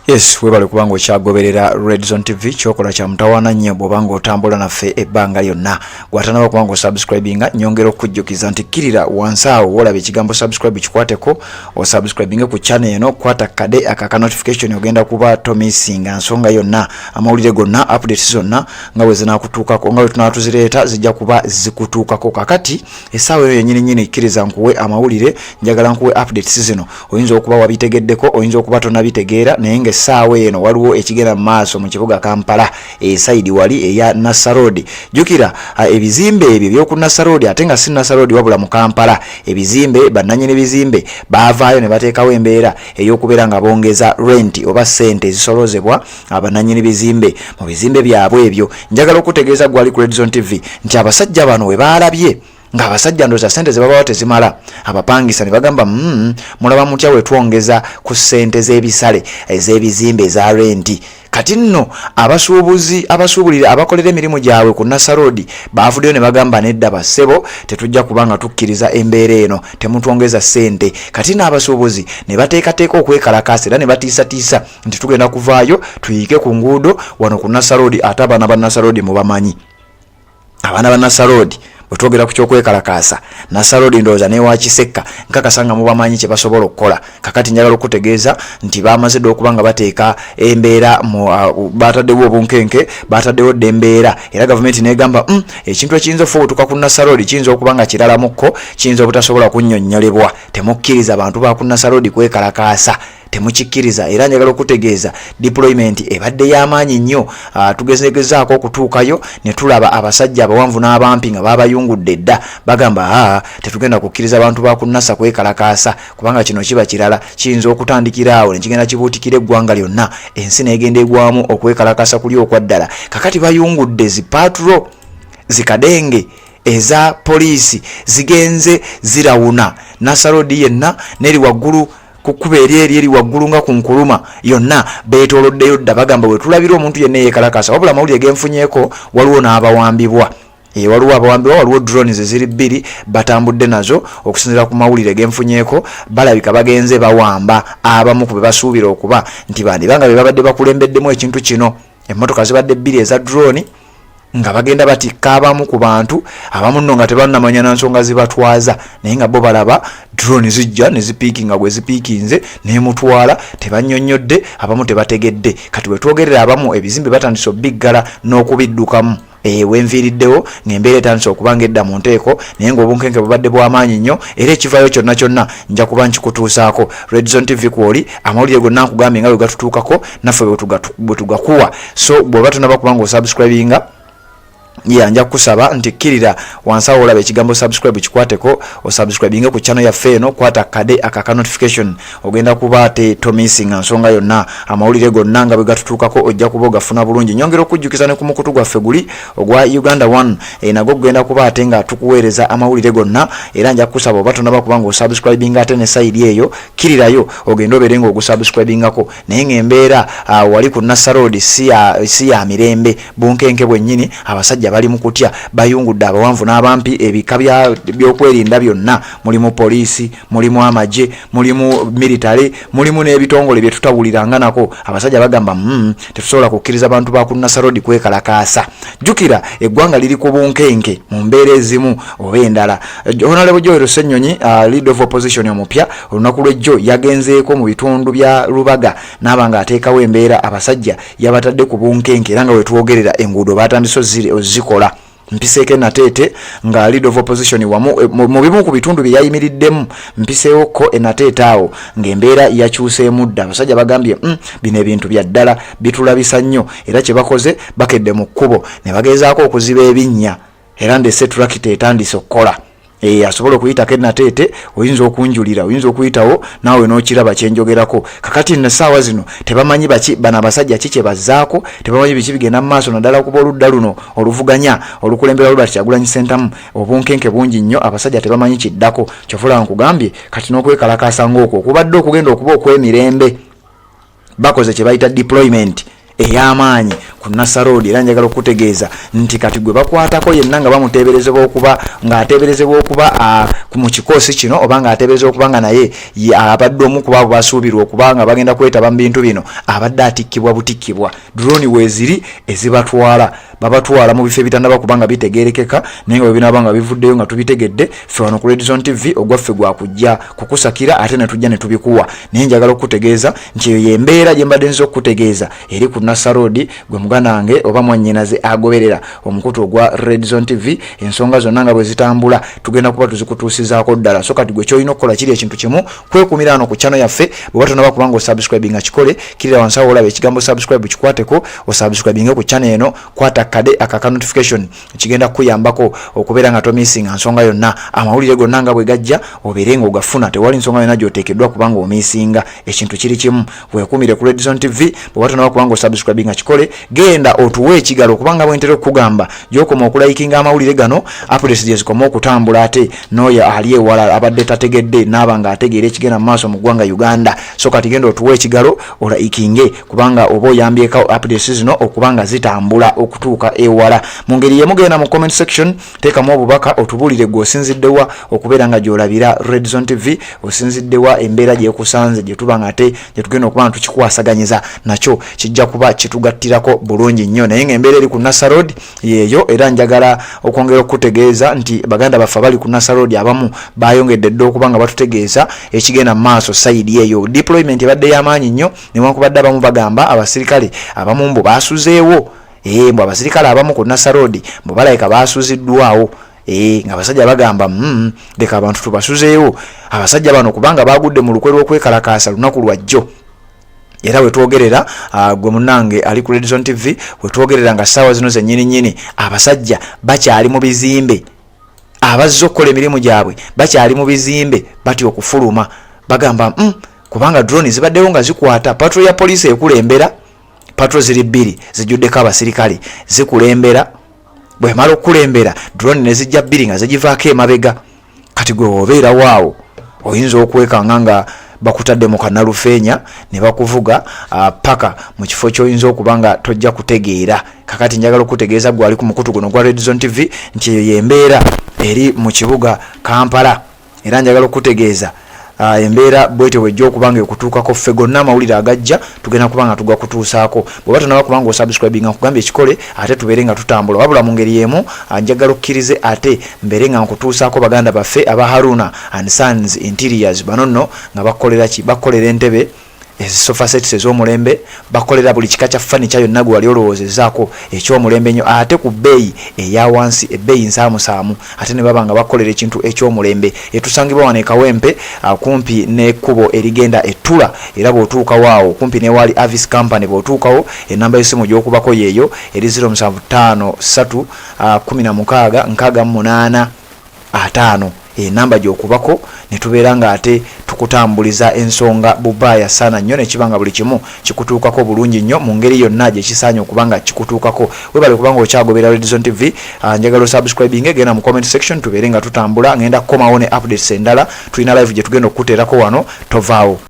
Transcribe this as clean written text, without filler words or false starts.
Yes, webale kubanga okyagoberera Red Zone TV. Kyokola kya mutawaana nnyo bw'obanga otambula naffe ebbanga lyonna. Gwatanaba kubanga osubscribinga, nyongera okukujjukiza nti kkirira wansi awo wolaba ekigambo subscribe, kikwateko osubscribinge ku channel eno. Kwata kade akaka notification, ogenda kuba tomissinga nsonga yonna, amawulire gonna, updates zonna nga bwe zinakutuukako, nga bwe tunaatuzireeta zijja kuba zikutuukako. Kakati essaawa eyo yennyini nnyini, kkiriza nkuwe amawulire. Njagala nkuwe updates zino. Oyinza okuba wabitegeddeko, oyinza okuba tonabitegeera, naye nga essaawa eno waliwo ekigenda mu maaso mu kibuga Kampala, e side wali eya Nasser Road. Jjukira ebizimbe ebyo ebyoku Nasser Road, ate nga si Nasser Road wabula mu Kampala, ebizimbe, bannanyini bizimbe baavaayo ne bateekawo embeera ey'okubeera nga bongeza rent oba ssente ezisolozebwa abannanyini bizimbe mu bizimbe byabwe ebyo. Njagala okutegeeza gwali ku Red Zone TV nti abasajja bano we baalabye ng'abasajja ndowooza ssente ze babawa tezimala abapangisa, ne bagamba, mulaba mutya we twongeza ku ssente z'ebisale ez'ebizimbe eza renti?" Kati nno abasuubuzi abasuubulira, abakolera emirimu gyabwe ku Nasser Road baavuddeyo ne bagamba, "Nedda bassebo, tetujja kuba nga tukkiriza embeera eno, temutwongeza ssente." Kati n'abasuubuzi ne bateekateeka okwekalakaasa era ne batiisatiisa nti tugenda kuvaayo tuyiike ku nguudo wano ku Nasser Road. Ate abaana ba Nasser Road mubamanyi, abaana ba Nasser Road bwe twogera ku kyokwekalakaasa, Nasser Road ndowooza newakisekka nkakasa nga mubamanyi kye basobola okukola. Kakati njagala okutegeeza nti bamaze dde okuba nga bateeka embeera mu bataddewo obunkenke, bataddewo dde embeera, era gavumenti negamba, ekintu ekiyinza ofubutuka ku Nasser Road kiyinza okuba nga kiralamukko, kiyinza obutasobola kunnyonnyolebwa. Temukkiriza bantu ba ku Nasser Road kwekalakaasa, temukikkiriza." Era njagala okutegeeza deployment ebadde y'amaanyi nnyo. Tugezegezaako okutuukayo ne tulaba abasajja abawanvu n'abampi nga babayungudde dda. Bagamba, "Aa, tetugenda kukkiriza bantu ba ku Nasser kwekalakaasa, kubanga kino kiba kirala, kiyinza okutandikira awo ne kigenda kibuutikira eggwanga lyonna, ensi n'egenda egwamu okwekalakaasa kuli okwaddala." Kakati bayungudde zi patrol, zikadenge eza poliisi zigenze zirawuna Nasser Road yenna neri waggulu ku kkubo eri eri eri waggulu nga ku Nkuluma yonna beetooloddeyo dda. Bagamba, "We tulabira omuntu yenna eyeekalakasa." Wabula amawulire genfunyeeko, waliwo n'abawambibwa. Waliwo abawambibwa, waliwo drones eziri bbiri batambudde nazo. Okusinziira ku mawulire genfunyeeko, balabika bagenze bawamba abamu ku be basuubira okuba nti bandibanga be babadde bakulembeddemu ekintu kino. Emmotoka zibadde bbiri eza drone nga bagenda batikka abamu ku bantu, abamu nno nga tebannamanya na nsonga zibatwaza, naye nga bo balaba drone zijja ne zipiikinga, gwe zipiikinze nemutwala, tebannyonnyodde, abamu tebategedde. Kati wetwogerera, abamu ebizimbe batandise obiggala n'okubiddukamu. Wenviiriddewo ng'embeera etandise okuba nga edda mu nteeko, naye ng'obunkenke bubadde bw'amaanyi nnyo, era ekivaayo kyonna kyonna nja kuba nkikutuusaako. Red Zone TV kwoli, amawulire gonna nkugambye nga bwe gatutuukako naffe bwe tugakuwa. So bw'oba tonaba kuba nga osubscribinga ya, nja kukusaba nti kkirira wansi awo olaba ekigambo subscribe, kikwateko osubscribinge ku channel yaffe eno. Kwata kade akaka notification, ogenda kuba ate tomissinga nsonga yonna. Amawulire gonna nga bwe gatutuukako ojja kuba ogafuna bulungi. Nyongera okujjukiza ne ku mukutu gwaffe guli ogwa Uganda One, nagwo gugenda kuba ate nga tukuweereza amawulire gonna, era nja kukusaba oba tonaba kuba nga osubscribinga ate ne side eyo, kkirirayo ogende obeere nga ogusubscribingako. Naye ng'embeera wali ku Nasser Road si ya mirembe, bunkenke bwennyini. Abasajja bali mu kutya, bayungudde abawanvu n'abampi, ebika byokwerinda byonna, mulimu poliisi, mulimu amagye, mulimu military, mulimu n'ebitongole bye tutawuliranga nako. Abasajja bagamba, tetusobola kukkiriza bantu ba ku Nasser Road kwekalakaasa." Jjukira eggwanga liri ku bunkenke mu mbeera ezimu oba endala. Honorable Joel Ssenyonyi, leader of opposition omupya, olunaku lw'ejjo yagenzeeko mu bitundu bya Lubaga n'aba nga ateekawo embeera. Abasajja yabatadde ku bunkenke, era nga wetwogerera enguudo batandise ozikola. Mpiseeko enateete nga leader of opposition wamu mu bimu ku bitundu bye yayimiriddemu, mpiseewokko enateete awo ng'embeera yakyuseemu dda. Abasajja bagambye, bino ebintu bya ddala, bitulabisa nnyo." Era kye bakoze, bakedde mu kkubo ne bagezaako okuziba ebinnya, era ndese tulakita etandise okukola. Asobola okuyitako enateete, oyinza okunjulira, oyinza okuyitawo naawe n'okiraba kyenjogerako. Kakati nno essaawa zino tebamanyi baki bano abasajja ki kye bazzaako, tebamanyi biki bigenda mu maaso, naddala kuba oludda luno oluvuganya olukulembera Robert Kyagulanyi Ssentamu, obunkenke bungi nnyo, abasajja tebamanyi kiddako. Kyovula nkugambye kati n'okwekalakaasa ng'okwo okubadde okugenda okuba okw'emirembe, bakoze kye bayita deployment ey'amaanyi ku ku Nasser Road. Era njagala okukutegeeza nti kati gwe bakwatako yenna nga bamuteeberezebwa okuba ng'ateeberezebwa okuba mu kikoosi kino oba ng'ateeberezebwa okuba nga naye abadde omu ku baabo basuubirwa okuba nga bagenda kwetaba mu bintu bino, abadde atikkibwa butikkibwa. Drone weeziri ezibatwala, babatwala mu bifo ebitannaba kuba nga bitegeerekeka, naye nga bwe binaaba nga bivuddeyo nga tubitegedde ffe wano ku Red Zone TV, ogwaffe gwakujja kukusakira ate ne tujja ne tubikuwa. Naye njagala okukutegeeza nti eyo y'embeera gye mbadde nziza okukutegeeza eri ku Nasser Road. Gwe muganda wange oba mwannyinaze agoberera omukutu ogwa Red Zone TV, ensonga zonna nga bwe zitambula tugenda kuba tuzikutuusizaako ddala. So kati gwe kyolina okukola kiri ekintu kimu, kwekumira wano ku channel yaffe. Bweba tonaba kubanga osubscribinga, kikole. Kirira wansi awo olaba ekigambo subscribe, kikwateko osubscribinge ku channel eno. Kwata kade akaka notification, kigenda kukuyambako okubeera nga tomisinga nsonga yonna. Amawulire gonna nga bwe gajja obeere nga ogafuna, tewali nsonga yonna gy'oteekeddwa kubanga omisinga. Ekintu kiri kimu, weekumire ku Red Zone TV. Bweba tonaba kubanga osubscribinga, kikole. Genda otuwe ekigalo, kubanga bwentera okukugamba, gyokoma okulayikinga amawulire gano, updates gye zikoma okutambula, ate n'oyo ali ewala abadde tategedde naaba nga ategeera ekigenda mu maaso mu ggwanga Uganda. So kati genda otuwe ekigalo olayikinge, kubanga oba oyambyeko updates zino okuba nga zitambula okutuuka ewala. Mu ngeri yemu, genda mu comment section, teekamu obubaka otubuulire gwe osinziddewa okubeera nga gy'olabira Red Zone TV, osinziddewa, embeera gyekusanze gye tuba nga ate gye tugenda okuba nga tukikwasaganyiza nakyo, kijja kuba kitugattirako bulungi nnyo. Naye ng'embeera eri ku Nasser Road yeeyo. Era njagala okwongera okukutegeeza nti baganda baffe abali ku Nasser Road abamu bayongedde dda okuba nga batutegeeza ekigenda mu maaso side eyo. Deployment ebadde y'amaanyi nnyo, newankubadde abamu bagamba abasirikale abamu mbu baasuzeewo. Mbu abasirikale abamu ku Nasser Road mbu balabika baasuziddwawo. Nga abasajja bagamba, leka abantu tubasuzeewo abasajja bano, kubanga bagudde mu lukwe lw'okwekalakaasa lunaku lwajjo." Era wetwogerera, gwe munange ali ku Red Zone TV, wetwogerera nga ssaawa zino zennyini nnyini abasajja bakyali mu bizimbe. Abazze okukola emirimu gyabwe bakyali mu bizimbe, batya okufuluma. Bagamba, kubanga drone zibaddewo nga zikwata patrol ya poliisi ekulembera. Patrol ziri bbiri zijjuddeko abasirikale, zikulembera. Bwemala okukulembera, drone ne zijja bbiri nga zigivaako emabega. Kati gwe obeerawo awo oyinza okwekanga nga bakutadde mu kanalufeenya ne bakuvuga paka mu kifo ky'oyinza okuba nga tojja kutegeera. Kakati njagala okutegeeza gwe ali ku mukutu guno gwa Red Zone TV nti eyo yembeera eri mu kibuga Kampala. Era njagala okutegeeza, embeera bwetyo bwejja okuba nga ekutuukako, ffe gonna amawulire agajja tugenda kuba nga tugakutuusaako. Bw'oba tonaba kuba nga osubscribinga, nkugambye ekikole, ate tubeere nga tutambula. Wabula mu ngeri y'emu, njagala okkirize ate mbeere nga nkutuusaako baganda baffe aba Haruna and Sons Interiors. Bano nno nga bakolera ki? Bakolera entebe ezisofa sets ez'omulembe, bakolera buli kika kya furniture yonna gwe wali olowoozezaako eky'omulembe ennyo, ate ku bbeeyi eya wansi, ebbeeyi nsaamusaamu, ate ne baba nga bakolera ekintu eky'omulembe. Etusangibwa wano e Kawempe, kumpi n'ekkubo erigenda Ettula. Era bw'otuukawo awo kumpi n'ewaali Avis Company, bw'otuukawo enamba y'essimu gy'okubako yeeyo eri 0753 16 68 50. Enamba gy'okubako ne tubeera ng'ate tukutambuliza ensonga bubaaya saana nnyo, ne kiba nga buli kimu kikutuukako bulungi nnyo mu ngeri yonna gye kisaanye okuba nga kikutuukako. Webale kubanga okyagobera Red Zone TV. Njagala osubscribinge, genda mu comment section tubeere nga tutambula. Ngenda kukomawo ne updates endala, tulina live gye tugenda okukuteerako wano, tovaawo.